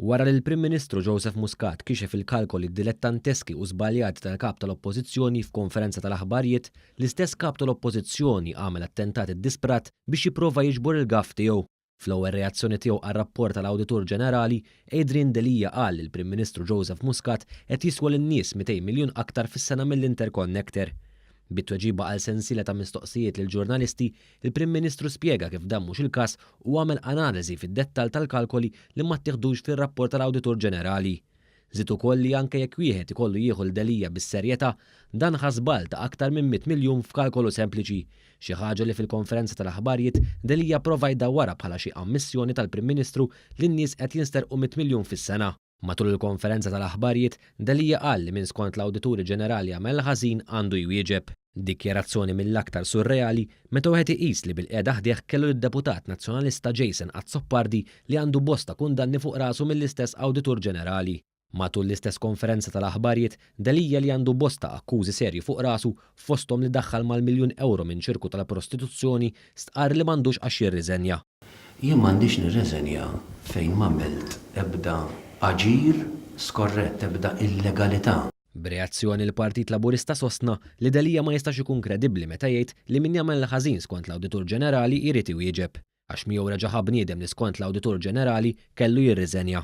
Wara li l-Prim Ministru Joseph Muscat kixef il-kalkoli dilettanteski u żbaljati tal-Kap tal-Oppożizzjoni f'konferenza tal-aħbarijiet, l-istess Kap tal-Oppożizzjoni għamel attentat iddisprat biex jipprova jiġbor il-gaffe tiegħu. Fl-ewwel reazzjoni tiegħu għar-rapport tal-Awditur Ġenerali, Adrian Delia qal li l-Prim Ministru Joseph Muscat qed jiswa lin-nies 200 miljun aktar fis-sena mill-Interconnector. Bi tweġiba għal sensiela ta' mistoqsijiet lill-ġurnalisti, il-Prim Ministru spjega kif dan mhux il-każ u għamel analiżi fid-dettall tal-kalkoli li ma ttieħdux fir-rapport tal-Awditur Ġenerali. Żied ukoll li anke jekk wieħed ikollu jieħu lil Delia bis-serjetà, dan ħa żball ta' aktar minn 100 miljun f'kalkolu sempliċi. Xi ħaġa li fil-konferenza tal-aħbarijiet Delia prova jdawwarha bħala xi ammissjoni tal-Prim Ministru li n-nies qed jinsterqu 100 miljun fis-sena. Matul il-konferenza tal-aħbarijiet, Delia qal li min skont l-Awdituri Ġenerali għamel ħażin għandu jwieġeb. Dikjarazzjoni mill-aktar surreali meta wieħed iqis li bilqiegħda ħdejh kellu lid-deputat nazzjonalista Jason Azzopardi li għandu bosta kundanni fuq rasu mill-istess Awditur Ġenerali. Matul l-istess konferenza tal-aħbarijiet, Delia, li għandu bosta akkużi serji fuq rasu, fosthom li daħħal mal-miljun euro minn ċirku tal-prostituzzjoni, stqarr li m'għandux għax jirriżenja. Jien m'għandix nirreżenja fejn m'għamilt ebda aġir skorrett, ebda illegalità. B'reazzjoni, l-Partit Laburista sostna li Delia ma jistax ikun kredibbli meta jgħid li min jagħmel ħażin skont l-Awditur Ġenerali jrid iwieġeb. Għax miegħu reġa' ħa bniedem li skont l-Awditur Ġenerali kellu jirriżenja.